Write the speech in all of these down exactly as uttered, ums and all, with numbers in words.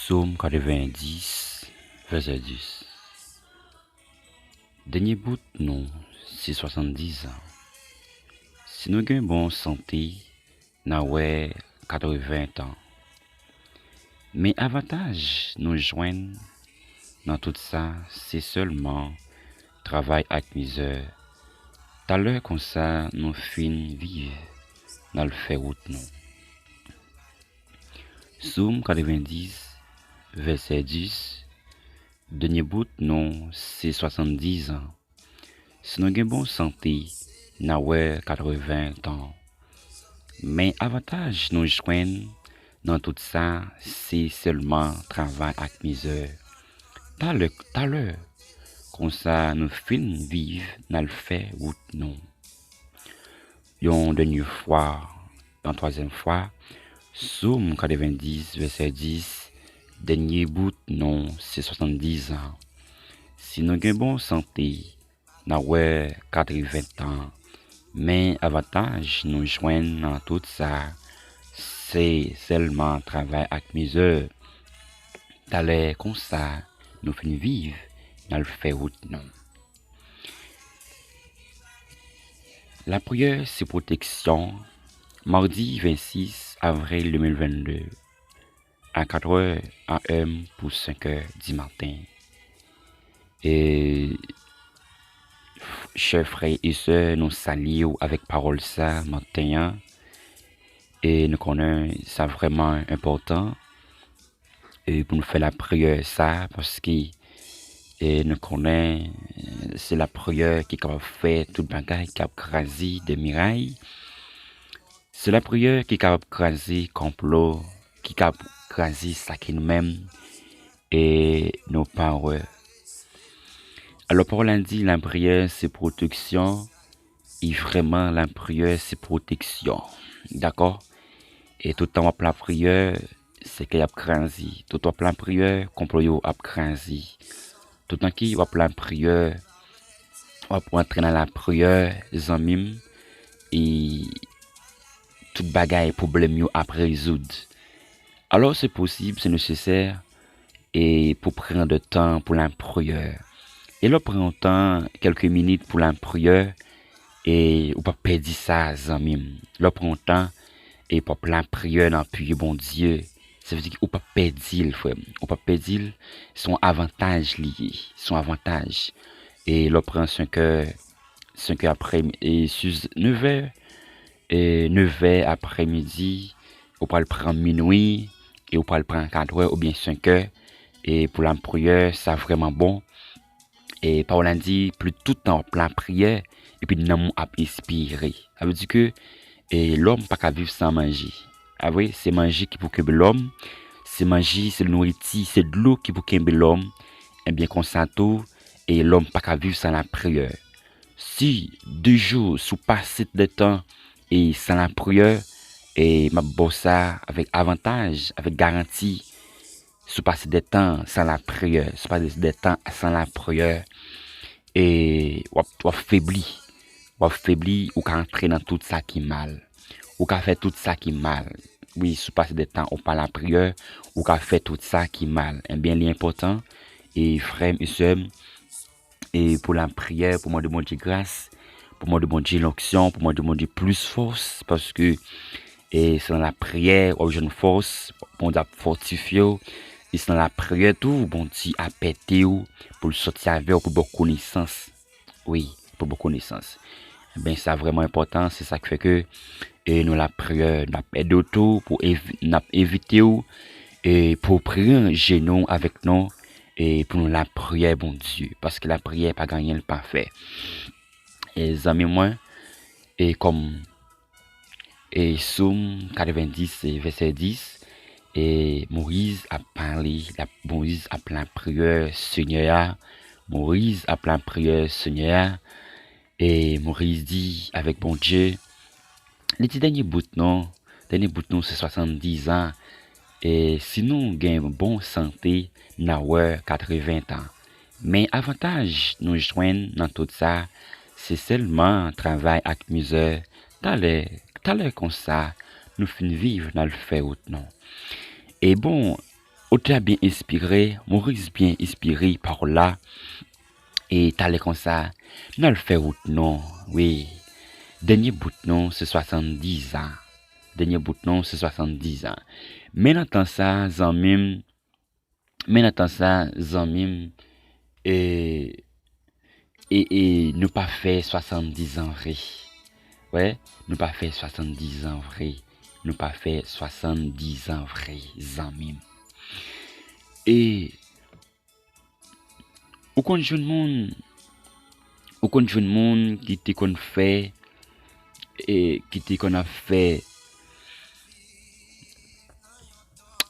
Sòm katrevenndis, vèsè dis. Dènye bout nou, se swasanndizan. Si nou gen bon sante, n a wè katreven tan. Men avantaj nou jwenn nan tout sa, se sèlman travay ak mizè. Talè konsa nou fin viv, n al fè wout nou. Sòm katrevenndis, vèsè dis. Dènye bout nou, se swasanndizan. Si nou gen bon sante, n a wè katreven tan. Men avantaj nou jwenn nan tout sa, se sèlman travay ak mizè. Talè, talè, konsa nou fin viv, n al fè wout nou. Yon dènye fwa, yon twazyèm fwa, Sòm katrevenndis, vèsè dis, dènye bout nou, se swasanndizan. Si nou gen bon sante, n a wè katreven tan. Men avantaj nou jwenn nan tout sa, se sèlman travay ak mizè. Talè konsa, nou fin viv, n al fè wout nou. Lapriyè se pwoteksyon. Madi vennsis avril de mil vennde, a katrè a m pou senkè di maten. E, chè frè e sè, nou salye w avèk pawòl sa maten an. E nou konnen sa vrèman enpòtan, e pou nou fè lapriyè sa, paske, e nou konnen, e se lapriyè ki kapab fè tout bagay, ki ap kraze de miray. Se lapriyè ki kapab kraze konplo, ki kapab kraze sa ki nou menm, e nou pa wè. Alò, pawòl la di, lapriyè se pwoteksyon, e vrèman, lapriyè se pwoteksyon. Dakò? E toutan w ap lapriyè, sèkèy ap kraze. Toutan w ap lapriyè, konplo yo ap kraze. Toutan ki w ap lapriyè, w ap rantre nan lapriyè, zanmi m, e tout bagay, pwoblèm yo ap rezoud. Alò, se posib, se nesesè, e pou pran de tan pou lapriyè. E lè w pran yon tan, kèlke minit pou lapriyè, e ou p ap pèdi sa, zanmi m. Lè w pran yon tan, e p ap lapriyè nan piye Bondye, sa vle di ke ou p ap pèdi l, frè m. Ou p ap pèdi l, se yon avantaj li ye, se yon avantaj. E lè w pran senkè, senkè aprè, e sis, nevè, e nevè aprèmidi, ou pral pran minwi, e ou pral pran katrè oubyen senkè, e pou lapriyè, sa vrèman bon. E pawòl la di, pli toutan w ap lapriyè, epi nanm ou ap espere. Sa vle di ke, e lòm pa ka viv san manje. A vre, se manje ki pou kenbe lòm, se manje, se nouriti, se dlo ki pou kenbe lòm. Ebyen, konsa tou, e lòm pa ka viv san lapriyè. Si de jou, si w pase de tan, e san lapriyè, e m ap ba w sa avèk avantaj, avèk garanti, si w pase de tan san lapriyè, si w pase de tan san lapriyè, e w ap, w ap febli. W ap febli, ou ka antre nan tout sa ki mal. Ou ka fè tout sa ki mal. Wi, si w pase de tan ou pa lapriyè, ou ka fè tout sa ki mal. Ebyen, li enpòtan, e frè m e sè m, e pou lapriyè, pou mande Bondye gras, pou mande Bondye lonksyon, pou mande Bondye plis fòs, paske, e se nan lapriyè w ap jwenn fòs, Bondye ap fòtifye w, e se nan lapriyè tou, Bondye ap ede w, pou l sòti avè w, pou l ba w konesans. Wi, pou ba w konesans. Ebyen, sa vrèman enpòtan, se sa k fè ke, e nou lapriyè, n ap ede w tou, pou evi-, n ap envite w, e pou w pran jenou avèk nou, e pou nou lapriyè Bondye, paske lapriyè pa gen anyen l pa fè. E zanmi mwen, e kòm, e Sòm katrevenndis, e vèsè dis, e Moyiz ap pale, l ap, Moyiz ap lapriyè Senyè a, Moyiz ap lapriyè Senyè a, e Moyiz di avèk Bondye, li di dènye bout nou, dènye bout nou se swasanndizan, e si nou gen bon sante, n a wè katreven tan. Men avantaj nou jwenn nan tout sa, se sèlman travay ak mizè, talè, talè konsa, nou fin viv, n al fè wout nou. E bon, otè a byen enspire, Moris byen enspire pawòl la. E talè konsa, n al fè wout nou, wi. Dènye bout nou, se swasanndizan. Dènye bout nou, se swasanndizan. Men nan tan sa, zanmi m, men nan tan sa, zanmi m, e, e, e nou pa fè swasanndizan vre. Wè, nou pa fè swasanndizan vre. Nou pa fè swasanndizan vre, zanmi m. E ou konn jwenn moun, ou konn jwenn moun ki te konn fè, e ki te konn ap fè,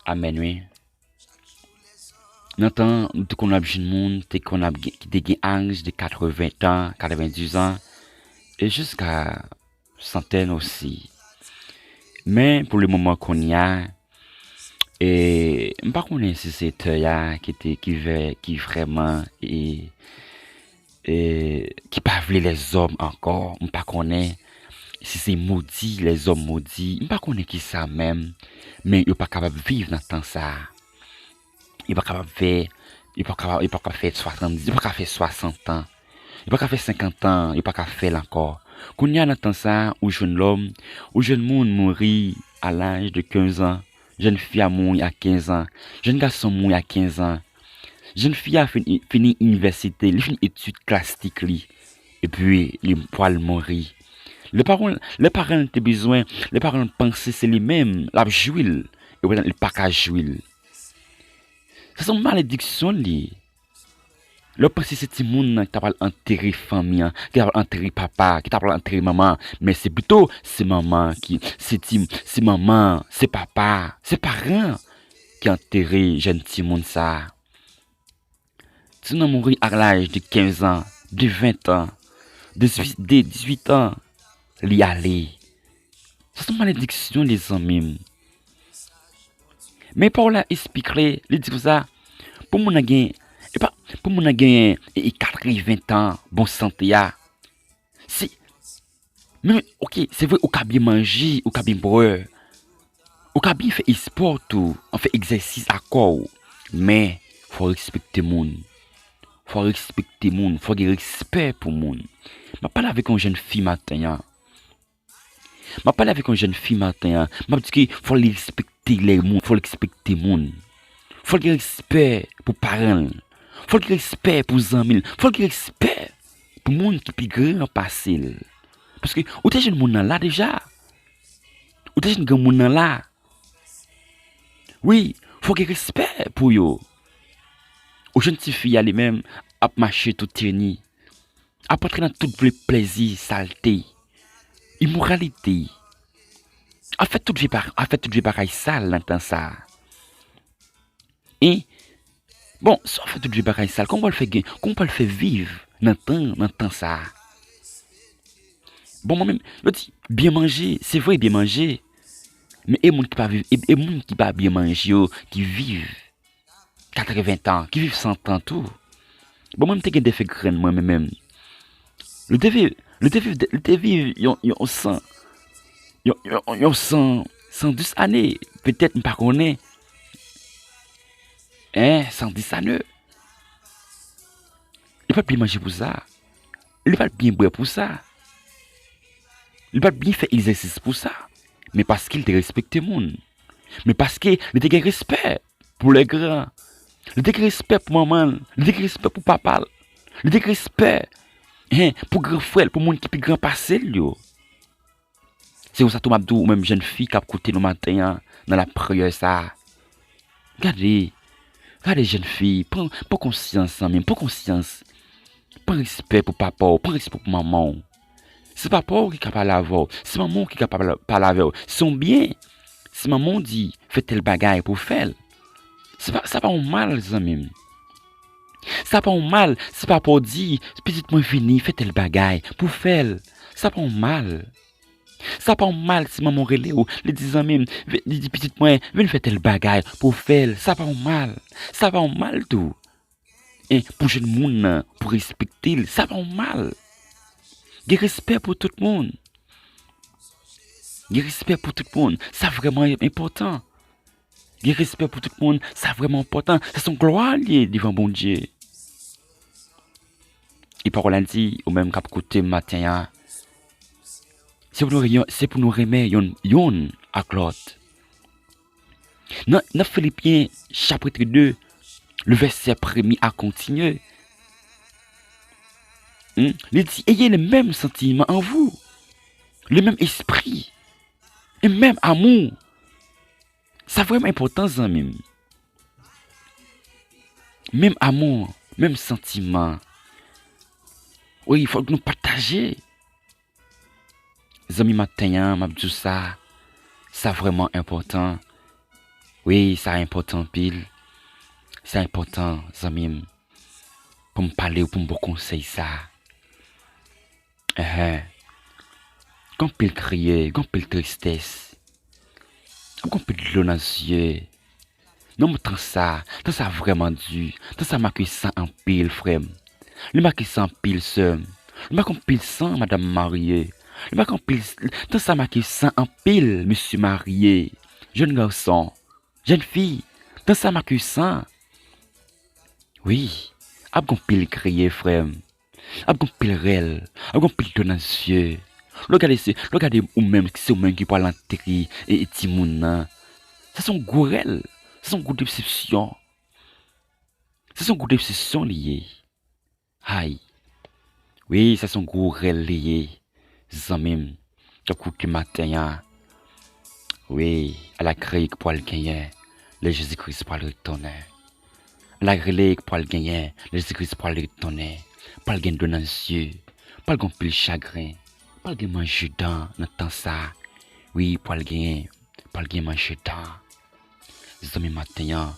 amèn, wi. Nan tan, nou te konn ap jwenn moun, te konn ap gen, ki te gen aj de katreven tan, katrevendizan, e jiska santèn osi. Men, pou le moman kounye a, e, m pa konnen si se tè a ki te, ki vè, ki vrèman, e, e, ki pa vle lèzòm ankò. M pa konnen si se modi, lèzòm modi. M pa konnen ki sa menm, men yo pa kapab viv nan tan sa a. Yo pa kapab fè, yo pa kapab, yo pa kapab fè swasanndis, yo pa ka fè swasant an. Yo pa ka fè senkant an, yo pa ka fè l ankò. Kounye a nan tan sa a, ou jwenn lòm, ou jwenn moun mouri a laj de kenz an, jèn fi a mouri a kenz an, jèn gason mouri a kenz an. Jèn fi a fin, fini inivèsite, li fini etid klasik li, epi li pral mouri. Lè paran, lè paran l te bezwen, lè paran l panse se li menm, l ap jwi l, e poutan li pa ka jwi l. Sa se yon malediksyon li ye. Lè w panse se timoun nan ki ta pral antere fanmi an, ki ta pral antere papa, ki ta pral antere manman, men se pito se manman ki, se ti, se manman, se papa, se paran ki antere jèn timoun sa a. Timoun nan mouri a laj de kenz an, de ven an, de dizuit, de dizuit an, li ale. Sa se yon malediksyon, lezanmi m. Men pawòl la esplike, li di konsa, pou moun nan gen, e pa, pou moun nan gen, e, e katreventtan, bon sante a. Si, men, oke, se vre, ou ka byen manje, ou ka byen bwè, ou ka byen fè espò tou, an fè egzèsis a kò w. Men, fò w respekte moun. Fò w respekte moun, fò w gen respè pou moun. M ap pale avèk yon jèn fi maten an. M ap pale avèk yon jèn fi maten an. M ap di ke fò l respekte lè moun, fò l respekte moun. Fò l gen respè pou paran l. Fò l gen respè pou zanmi l. Fò l gen respè pou moun ki pi gran pase l. Paske ou te jwenn moun nan la deja. Ou te jwenn granmoun nan la. Wi, fò w gen respè pou yo. Ou jwenn tifi a li menm ap mache tou teni. Ap antre nan tout vle plèzi, salte, imoralite. Ap fè tout vye pa-, ap fè tout vye bagay sal nan tan sa a. E, bon, si w ap fè tout vye bagay sal, kòman w pral fè gen, kòman w pral fè viv nan tan, nan tan sa a? Bon, mwen menm, yo di, byen manje, se vre, byen manje. Men e moun ki pa viv, e, e moun ki pa byen manje yo, ki viv katreventtan, ki viv santan tou. Bon, mwen, m te gen de fè grenn mwen, men menm. Li te viv, li te viv, li te viv yon, yon san, yon, yon, yon san, san dis ane, petèt, m pa konnen. Hein, san dis ane. Li pa t byen manje pou sa. Li pa t byen bwè pou sa. Li pa t byen fè egzèsis pou sa. Men paske li te respekte moun. Men paske li te gen respè pou lè gran. Li te gen respè pou manman l. Li te gen respè pou papa l. Li te gen respè, hen, pou gran frè l, pou moun ki pi gran pase l yo. Se konsa tou m ap di w, ou menm jèn fi k ap koute nou maten an, nan lapriyè sa a. Gade, gade jèn fi, pran, pran konsyans, zanmi m, pran konsyans. Pran respè pou papa w, pran respè pou manman w. Se papa w ki ka pale avè w, se manman w ki ka pale, pale avè w. Se yon byen. Si manman w di, fè tèl bagay pou w fè l. Se pa, sa pa yon mal, zanmi m. Sa pa yon mal, si papa w di, pitit mwen vini, fè tèl bagay pou w fè l. Sa pa yon mal. Sa pa yon mal si manman w rele w, li di, zanmi m, vi-, li di, pitit mwen, vin fè tèl bagay pou w fè l. Sa pa yon mal. Sa pa yon mal tou. E pou jèn moun nan, pou respekte l, sa pa yon mal. Gen respè pou tout moun. Gen respè pou tout moun. Sa vrèman enpòtan. Gen respè pou tout moun, sa vrèman enpòtan. Sa se yon glwa li ye devan Bondye. E pawòl la di, ou menm k ap koute m maten an, se pou nou, se pou nou renmen yonn, yonn ak lòt. Nan, nan Filipyen chapit de, le vèsè premye a kontinye. Hmm? Li di, ayez le même sentiment en vous, le même esprit, et même amour. Sa vrèman enpòtan, zanmi m. Menm amou, menm santiman. Wi, fòk nou pataje. Zanmi, maten an, m ap di w sa, sa vrèman enpòtan. Wi, sa enpòtan anpil. Sa enpòtan, zanmi m, pou m pale w, pou m ba w konsèy sa. Enhen. Gen anpil kriye, gen anpil tristès. Gen anpil dlo nan zye. Nan tan sa, tan sa vrèman di, tan sa make san anpil, frè m. Li make san anpil, sè m. Li make anpil san, madanm marye. Li make anpil, tan sa make san anpil, mesye marye. Jèn gason, jèn fi, tan sa make san. Wi, ap gen anpil kriye, frè m. Ap gen anpil rèl, ap gen anpil dlo nan zye. Lè w gade se, lè w gade ou menm, se ou menm ki pral antere e, e timoun nan. Sa se yon gwo rèl, sa se yon gwo desepsyon. Sa se yon gwo desepsyon li ye. Ay. Wi, sa se yon gwo rèl li ye. Zanmi m, k ap koute maten an. Wi, ala kriye k pral genyen lè Jezi Kris pral retounen. Ala rele k pral genyen lè Jezi Kris pral retounen. Pral gen dlo nan zye. Pral gen anpil chagren. Pral gen manje dan nan tan sa. Wi, pral genyen, pral gen manje dan. Zanmi, maten an,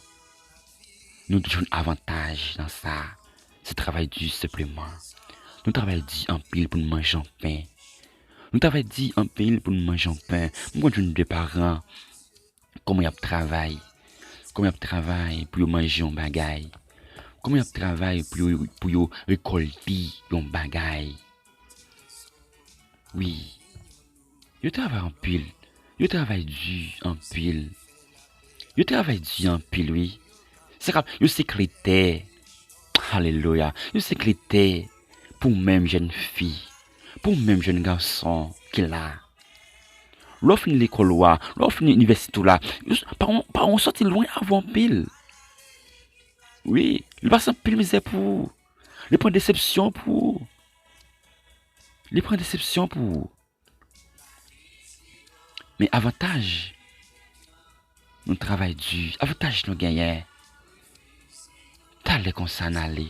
nou jwenn avantaj nan sa. Se travay di senpleman. Nou travay di anpil pou n manje yon pen. Nou travay di anpil pou n manje yon pen. M konn jwenn de paran, kòman y ap travay. Kòman y ap travay pou yo manje yon bagay. Kòman y ap travay pou yo, pou yo rekòlte yon bagay. Wi. Yo travay anpil. Yo travay di anpil. Yo travay di anpil, wi. Se ka, yo se kle tè. Alelouya. Yo se kle tè pou menm jèn fi, pou menm jèn gason ki la. Lè w fin lekòl ou a, lè w fin inivèsite w la, yo, paran w, paran w sòti lwen avè w anpil. Wi, li pase anpil mizè pou ou. Li pran desepsyon pou ou. Li pran desepsyon pou ou. Men avantaj, nou travay di, avantaj nou genyen, talè konsa n ale,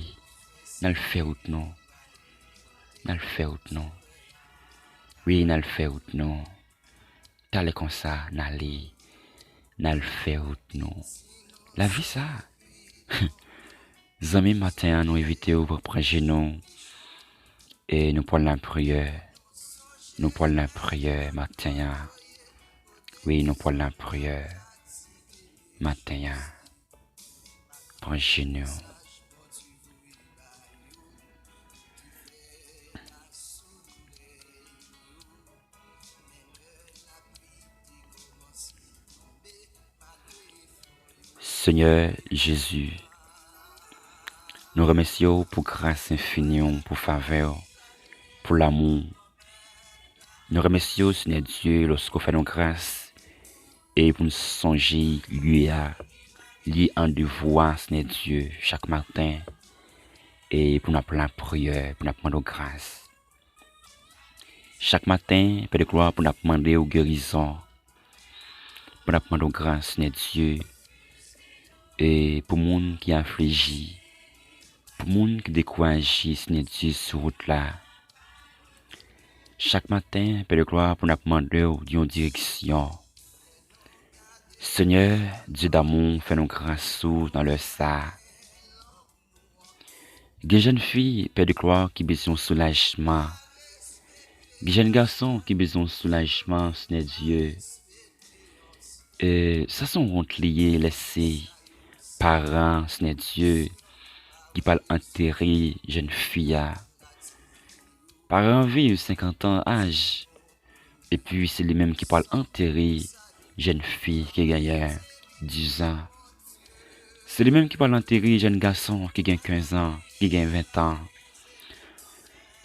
n al fè wout nou. N al fè wout nou. Wi, n al fè wout nou. Talè konsa, n ale, n al fè wout nou. Lavi sa. Zanmi, maten an, nou envite w pou pran jenou. E nou pral nan priyè. Nou pral nan priyè maten an. Wi, nou pral nan priyè maten an. Pran jenou. Senyè Jezi, nou remèsye w pou gras enfini w, pou favè w, pou lanmou w. Nou remèsye w, Senyè Dye, lòske w fè nou gras e pou n sonje lye a, lye an devwa, Senyè Dye, chak maten, e pou n ap lapriyè, pou n ap mande w gras. Chak maten, Pè de glwa, pou n ap mande w gerizon, pou n ap mande w gras, Senyè Dye, e pou moun ki afliji, pou moun ki dekouraje, Senyè Dye, sou wout la. Chak maten, Pè de glwa, pou n ap mande w yon direksyon. Senyè, Dye damou, fè nou gras ou nan lè sa. Gen jèn fi, Pè de glwa, ki bezwen yon soulajman. Gen jèn gason ki bezwen yon soulajman, Senyè Dye. E sa se yon wont li ye lè se paran, Senyè Dye, ki pral antere jèn fi a. Paran an viv senkant an aj, epi se li menm ki pral antere jèn fi ki genyen. dizan. Se li menm ki pral antere jèn gason ki gen kenz an, ki gen ven an.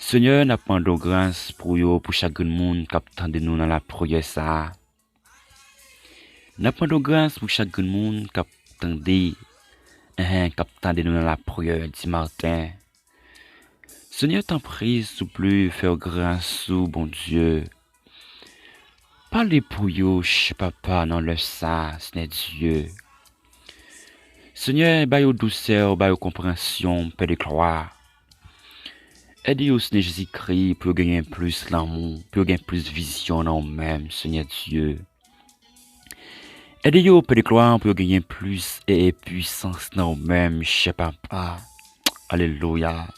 Senyè, n ap mande w gras pou yo, pou chak grenn moun k ap tande nou nan lapriyè sa a. N ap mande w gras pou chak grenn moun k ap tande, enhen, k ap tande nou nan lapriyè dimaten. Senyè, tanpri, souple, fè w gras ou, Bondye. Pale pou yo, ch-, Papa, nan lè sa, Senyè Dye. Senyè, ba yo dousè, ba yo konpreyansyon, Pè de glwa. Ede yo, Senyè Jezikri, pou yo genyen plis lanmou, pou yo gen plis vizyon nan ou menm, Senyè Dye. Ede yo, Pè de glwa, pou yo genyen plis e, e pwisans nan ou menm, chè Papa. Alelouya.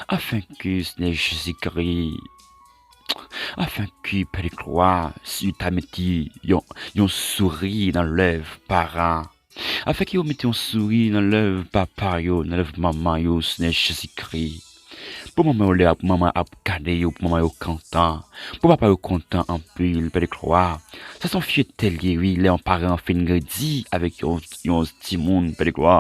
Afenke, Senyè Jezikri, afenke, Pè de glwa, si w ta mete yon, yon souri nan lèv paran, afenke yo mete yon souri nan lèv papa yo, nan lèv manman yo, Senyè Jezikri. Pou manman yo, lè ap, manman ap gade yo, pou manman yo kontan, pou papa yo kontan anpil, Pè de glwa. Sa se yon fyète l ye, wi, lè yon paran fin grandi avèk yon, yon timoun, Pè de glwa.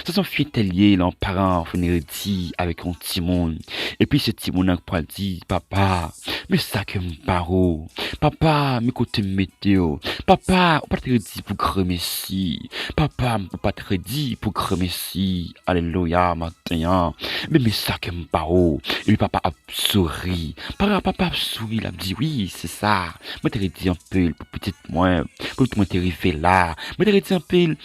Sa se yon fyète l ye, lè yon paran fin grandi avèk yon timoun. Epi se timoun nan k pral di, Papa, men sa ke m ba ou. Papa, men kote m mete w. Papa, ou pa t redi pou gremesi. Papa, ou pa t redi pou gremesi. Alelouya, maten an. Men, men sa ke m ba ou. Epi papa ap souri. Papa, papa ap souri, l ap di, wi, se sa. Mwen te redi anpil pou pitit mwen. Pou pitit mwen te rive la. Mwen te redi anpil.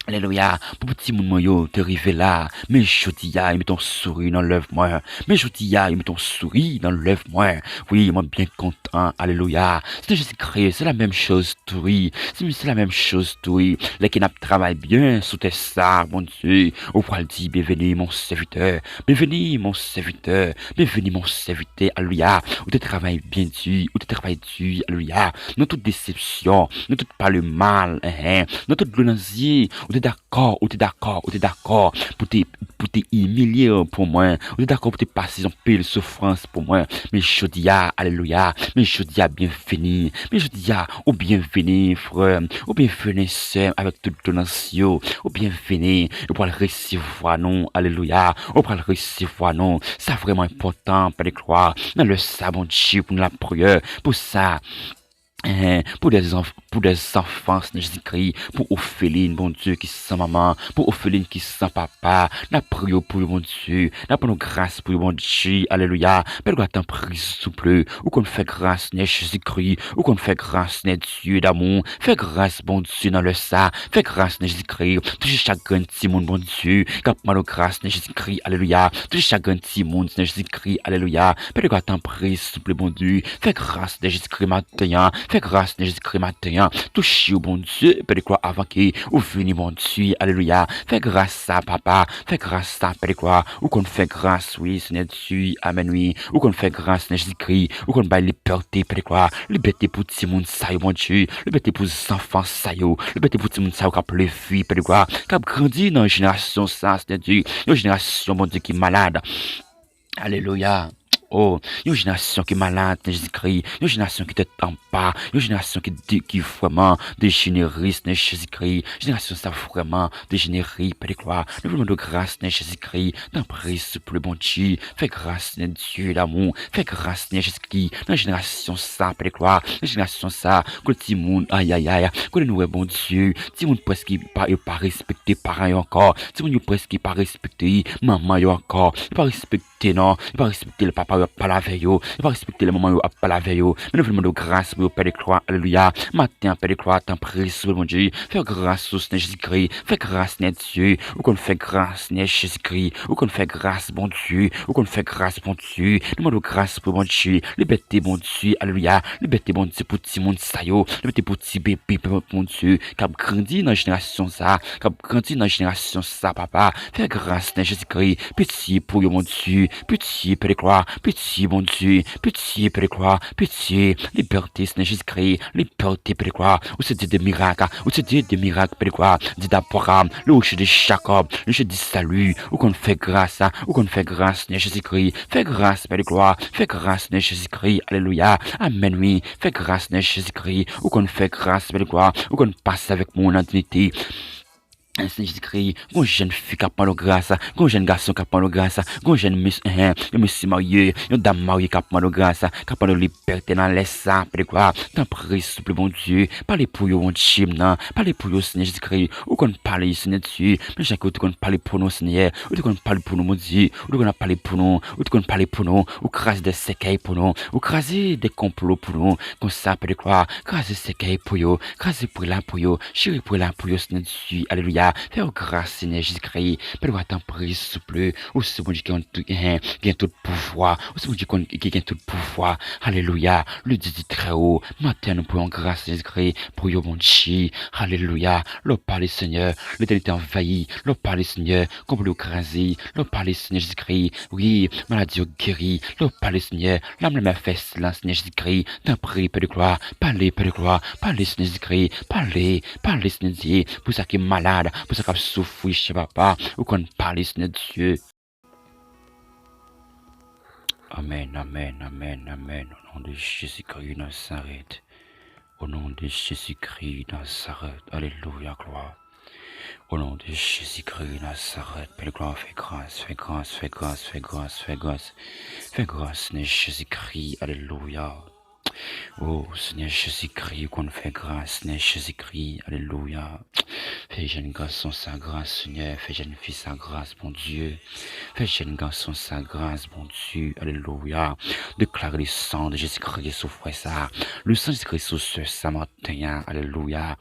Alelouya. Pou timoun mwen yo te rive la. Men jodi a, yo mete yon souri nan lèv mwen. Men jodi a, yo mete yon souri nan lèv mwen. Wi, mwen byen kontan. Alelouya. Senyè Jezikri, se la menm choz tou, wi. Se, se la menm choz tou, wi. Lè ke n ap travay byen sou tè sa, Bondye, ou pral di, Bienvenue, mon serviteur. Bienvenue, mon serviteur. Bienvenue, mon serviteur. Alelouya. Ou te travay byen di. Ou te travay di. Alelouya. Nan tout desepsyon, nan tout pale mal, enhen, nan tout dlo nan zye, ou te dakò, ou te dakò, ou te dakò pou te, pou te imilye pou mwen. Ou te dakò pou te pase yon pil soufrans pou mwen. Men jodi a, alelouya. Men jodi a, byenveni. Men jodi a, ou byenveni, frè m. Ou byenveni, sè m, avèk tout donasyon. Ou byenveni. Ou pral resevwa nou. Alelouya. Ou pral resevwa nou. Sa vrèman enpòtan, Pè de glwa. Nan lè sa, Bondye, pou nou lapriyè. Pou sa, eh, pou dè zanf-, pou dè zanfan, Senyè Jezikri, pou òfelin, Bondye, ki san manman, pou òfelin ki san papa, n ap priye w pou yo, Bondye, n ap ban nou gras pou yo, Bondye, alelouya, Pè de glwa, tanpri, souple, ou konn fè gras, Senyè Jezikri, ou konn fè gras, Senyè Dye damou, fè gras, Bondye, nan lè sa, fè gras, Senyè Jezikri, touche chak grenn timoun, Bondye, k ap mande w gras, Senyè Jezikri, alelouya, touche chak grenn timoun, Senyè Jezikri, alelouya, Pè de glwa, tanpri, souple, Bondye, fè gras, Senyè Jezikri, maten an, fè gras, Senyè Jezikri, maten an, touche yo, Bondye, Pè de glwa, avan ke ou vini, Bondye, alelouya, fè gras sa, papa, fè gras sa, Pè de glwa, ou konn fè gras, wi, Senyè Dye, amèn, wi, ou konn fè gras, Senyè Jezikri, ou konn bay libète, Pè de glwa, libète pou timoun sa yo, Bondye, libète pou zanfan sa yo, libète pou timoun sa yo k ap leve, Pè de glwa, k ap grandi nan jenerasyon sa, Senyè Dye, yon jenerasyon, Bondye, ki malad. Alelouya. Oh, yon jenerasyon ki malad, Senyè Jezikri. Yon jenerasyon ki tèt anba. Yon jenerasyon ki de-, ki vrèman dejenere, Senyè Jezikri. Jenerasyon sa vrèman dejenere, Pè de glwa. Nou vle mande w gras, Senyè Jezikri. Tanpri, souple, Bondye. Fè gras, Senyè Dye damou. Fè gras, Senyè Jezikri. Nan jenerasyon sa, Pè de glwa. Nan jenerasyon sa, kote timoun, ayayay. Kote nou wè, Bondye, timoun prèske pa, yo pa respekte paran yo ankò. Timoun yo prèske pa respekte manman yo ankò. Yo pa respekte te non, yo pa respekte lè papa yo ap pale avè yo, yo pa respekte lè manman yo ap pale avè yo. Men nou vle mande w gras pou yo, Pè de glwa, alelouya. Maten an, Pè de glwa, tanpri, souple, Bondye, fè gras ou, Senyè Jezikri, fè gras, Senyè Dye, ou konn fè gras, Senyè Jezikri, ou konn fè gras, Bondye, ou konn fè gras, Bondye. Nou mande w gras pou Bondye, libète, Bondye, alelouya, libète, Bondye, pou timoun sa yo, libète pou ti bebe, Bondye, k ap grandi nan jenerasyon sa, k ap grandi nan jenerasyon sa, papa. Fè gras, Senyè Jezikri, pitye pou yo, Bondye, pitye, Pè de glwa, pitye, Bondye, pitye, Pè de glwa, pitye, libète, Senyè Jezikri, libète, Pè de glwa, ou se Dye de mirak, ou se Dye de mirak, Pè de glwa, Dye d'Abraham, le Rocher de Jacob, le Dieu du salut, ou konn fè gras, ou konn fè gras, Senyè Jezikri, fè gras, Pè de glwa, fè gras, Senyè Jezikri, alelouya, amèn, wi, fè gras, Senyè Jezikri, ou konn fè gras, Pè de glwa, ou konn pase avèk moun nan diyite. Senyè Jezikri, gon jèn fi k ap mande w gras, gon jèn gason k ap mande w gras, gon jèn mes, eh, yon mesye marye, yon dam marye k ap mande w gras, k ap mande w libète nan lè sa, Pè de glwa, tanpri, souple, Bondye, pale pou yo, Bondye m nan, pale pou yo, Senyè Jezikri, ou konn pale, Senyè Dye, men jan ke ou te konn pale pou nou, Senyè, ou te konn pale pou nou, Bondye, ou te konn ap pale pou nou, ou te konn pale pou nou, ou kraze de sèkèy pou nou, ou kraze de konplo pou nou, konsa, Pè de glwa, kraze sèkèy pou yo, kraze prela pou yo, chire prela pou yo, Senyè Dye, alelouya, fè yo gras, Senyè Jezikri, Pè de glwa, tanpri, souple, ou se Bondye ki gen tout, eh, gen tout pouvwa, ou se Bondye ki, ki gen tout pouvwa, alelouya, le Dieu du Très-Haut, maten nou pran gras, Jezikri, pou yo, Bondye, alelouya, lè w pale, Senyè, letènite anvayi, lè w pale, Senyè, konplo yo kraze, lè w pale, Senyè Jezikri, wi, maladi yo geri, lè w pale, Senyè, lam lanmè fè silans, Senyè Jezikri, tanpri, Pè de glwa, pale, Pè de glwa, pale, Senyè Jezikri, pale, pale, Senyè Dye, pou sa ki malad, pou sa k ap soufri, chè papa, ou konn pale, Senyè Dye. Amèn, amèn, amèn, amèn. O non de Jezikri Nazarèt. O non de Jezikri Nazarèt. Alelouya, glwa. O non de Jezikri Nazarèt. Pè de glwa, fè gras, fè gras, fè gras, fè gras, fè gras. Fè gras, Senyè Jezikri. Alelouya. O Senyè Jezikri, ou konn fè gras, Senyè Jezikri, alelouya. Fè jèn gason sa gras, Senyè, fè jèn fi sa gras, Bondye. Fè jèn gason sa gras, Bondye, alelouya. Deklare le sang de Jésus-Christ sou frè sa, le sang de Jésus-Christ sou sè sa maten an, alelouya.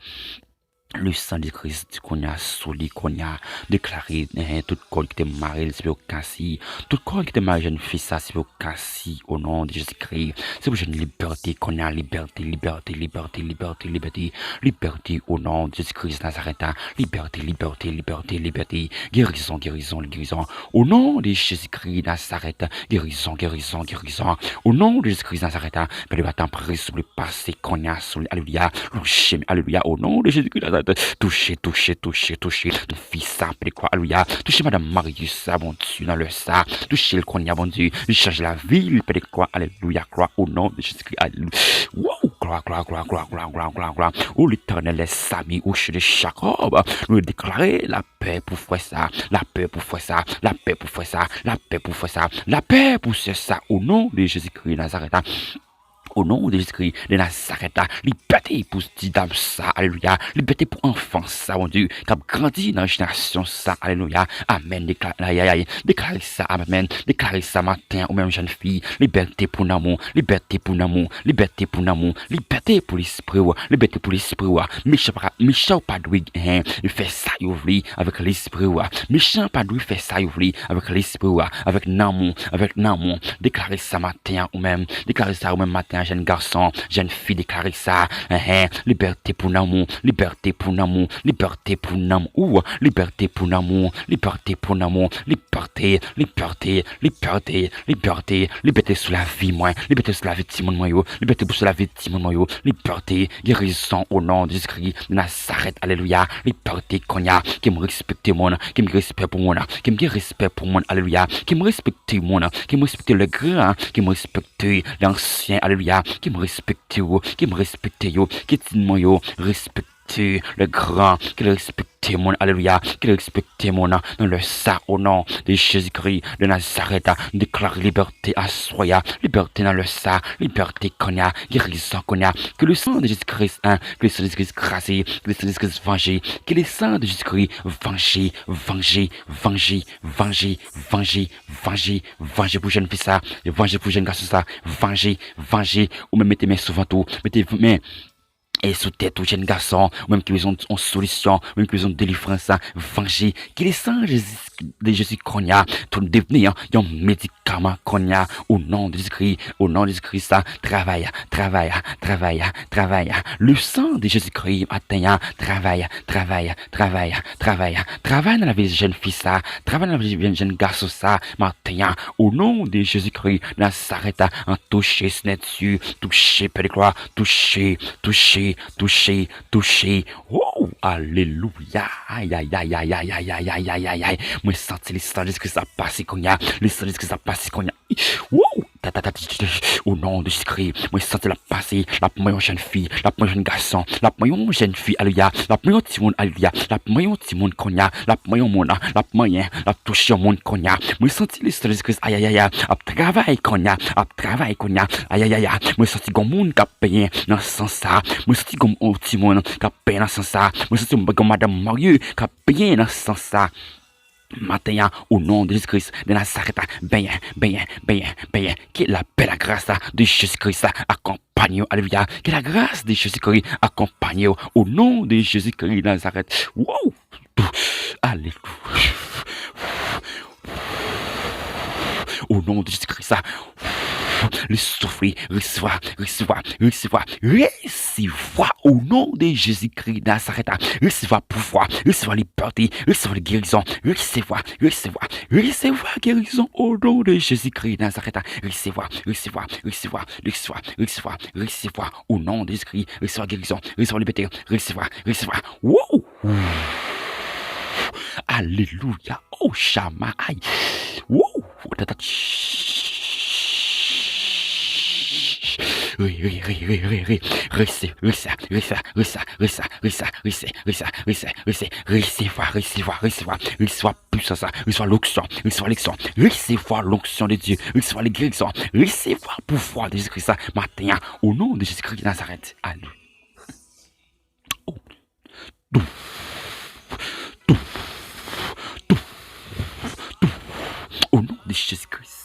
Le sang de Christ kounye a sou li kounye a. Deklare, eh, tout kòd ki te mare l, se pou yo kase. Tout kòd ki te mare jèn fi sa, se pou yo kase o non de Jezikri. Se pou jwenn libète kounye a, libète, libète, libète, libète, libète, libète o non de Jezikri Nazarèt la. Libète, libète, libète, libète. Gerizon, gerizon, gerizon. O non de Jezikri Nazarèt, gerizon, gerizon, gerizon. O non de Jezikri Nazarèt la, Pè de glwa, tanpri, souple, pase kounye a sou li, alelouya, touche, alelouya, o non de Jezikri Nazarèt, touche, touche, touche, touche, fi sa, Pè de glwa, alelouya, touche madanm marye sa, Bondye, nan lè sa, touche l kounye a, Bondye, li chanje lavi l, Pè de glwa, alelouya, glwa, o non de Jezikri, alelouya, wow, glwa, glwa, glwa, o Letènèl dèzame, Woche de Jakòb, nou deklare la lapè pou frè sa, lapè pou frè sa, lapè pou frè sa, lapè pou frè sa, lapè pou sè sa, o non de Jezikri Nazarèt la. O non de Jezikri de Nazarèt la, libète pou ti dam sa, alelouya, libète pou anfan sa, Bondye, k ap grandi nan jenerasyon sa, alelouya, amèn, deklare, ayayay, deklare sa, amèn, deklare sa maten, ou menm jèn fi, libète pou nanm ou, libète pou nanm ou, libète pou nanm ou, libète pou lespri w, libète pou lespri w, mechan pa, mechan pa dwe, hein, fè sa yo vle avèk lespri w. Mechan pa dwe fè sa yo vle avèk lespri w, avèk nanm ou, avèk nanm ou. Deklare sa maten an ou menm. Deklare sa ou menm maten an, jèn gason, jèn fi, deklare sa. Enhen, libète pou nanm ou, libète pou nanm ou, libète pou nanm ou, libète pou nanm ou, libète pou nanm ou, libète, libète, libète, libète, libète sou lavi mwen, libète sou lavi timoun mwen yo, libète pou sou lavi timoun mwen yo, libète, gerizon o non de Jezikri de Nazarèt, alelouya, libète kounye a, ke m respekte moun, ke m gen respè pou moun, ke m gen respè pou moun, alelouya, ke m respekte moun, ke m respekte le gran, ke m respekte lansyen, alelouya, ke m respekte yo, ke m respekte yo, ke timoun mwen yo respekte le gran, ke l respekte moun, alelouya, ke l respekte moun, nan lè sa, o non de Jezikri de Nazarèt, deklare libète aswè a, libète nan lè sa, libète kounye a, gerizon kounye a, ke le sang de Jésus-Christ, hein, ke le sang de Jésus-Christ kraze, ke le sang de Jésus-Christ vanje, ke le sang de Jésus-Christ vanje, vanje, vanje, vanje, vanje, vanje, vanje pou jèn fi sa, vanje pou jèn gason sa, vanje, vanje, ou menm mete men sou vant ou, mete men, e sou tèt ou, jèn gason, ou menm ki bezwen yon solisyon, ou menm ki bezwen delivrans, vanje, ke le san de Jezi, de Jezi kounye a, tou devni yon, yon medikaman kounye a, o non de Jezikri, o non de Jezikri, sa, travay, travay, travay, travay, le san de Jezikri, maten an, travay, travay, travay, travay, travay nan lavi jèn fi sa, travay nan lavi jèn, jèn gason sa, maten an, o non de Jezikri, Nazarèt, an touche, Senyè Dye, touche, Pè de glwa, touche, touche, touche, touche. Wow, alelouya. Ay, ay, ay, ay, ay, ay, ay, ay, ay, ay, ay, ay. Mwen santi le san de Jezikri sa pase kounye a. Le san de Jezikri sa pase kounye a. Wow. Ta, ta, ta, ti, ti, ti. O non de Jezikri, mwen santi l ap pase, l ap manyen yon jèn fi, l ap manyen yon jèn gason, l ap manyen yon jèn fi, alelouya, l ap manyen yon timoun, alelouya, l ap manyen yon timoun kounye a, l ap manyen yon moun, l ap manyen, l ap touche yon moun kounye a. Mwen santi le san de Jezikri, ayayaya, ap travay kounye a, ap travay kounye a, ayayaya. Mwen santi gon moun k ap benyen nan san sa, mwen santi gon yon timoun k ap benyen nan san sa, mwen santi gon madanm marye k ap benyen nan san sa. Maten an, o non de Jezikri de Nazarèt, benyen, benyen, benyen, benyen. Ke la pè, la gras de Jezikri akonpanye w. Alelouya. Ke la gras de Jezikri akonpanye w. O non de Jezikri de Nazarèt. Wow! Alelouya. O non de Jezikri, le soufle, resevwa, resevwa, resevwa, resevwa, o non de Jezikri Nazarèt, resevwa pouvwa, resevwa libète, resevwa gerizon, resevwa, resevwa, resevwa gerizon, o non de Jezikri Nazarèt, resevwa, resevwa, resevwa, resevwa, resevwa, resevwa, o non de Jezikri, resevwa gerizon, resevwa libète, resevwa, resevwa, wow! Alelouya. Oh, chama. Ay. Woo. Tata. Re, re, re, re, re, re. Rese, rese, rese, rese, rese, rese, rese, rese, rese, rese, rese, resevwa, resevwa, resevwa, resevwa pwisans sa, resevwa lonksyon, resevwa lonksyon, resevwa lonksyon de Dye, resevwa legrizon, resevwa pouvwa de Jezikri sa, maten an, o non de Jezikri de Nazarèt. Alelouya. Oh. Touf. Touf. Touf. Touf. O non de Jezikri.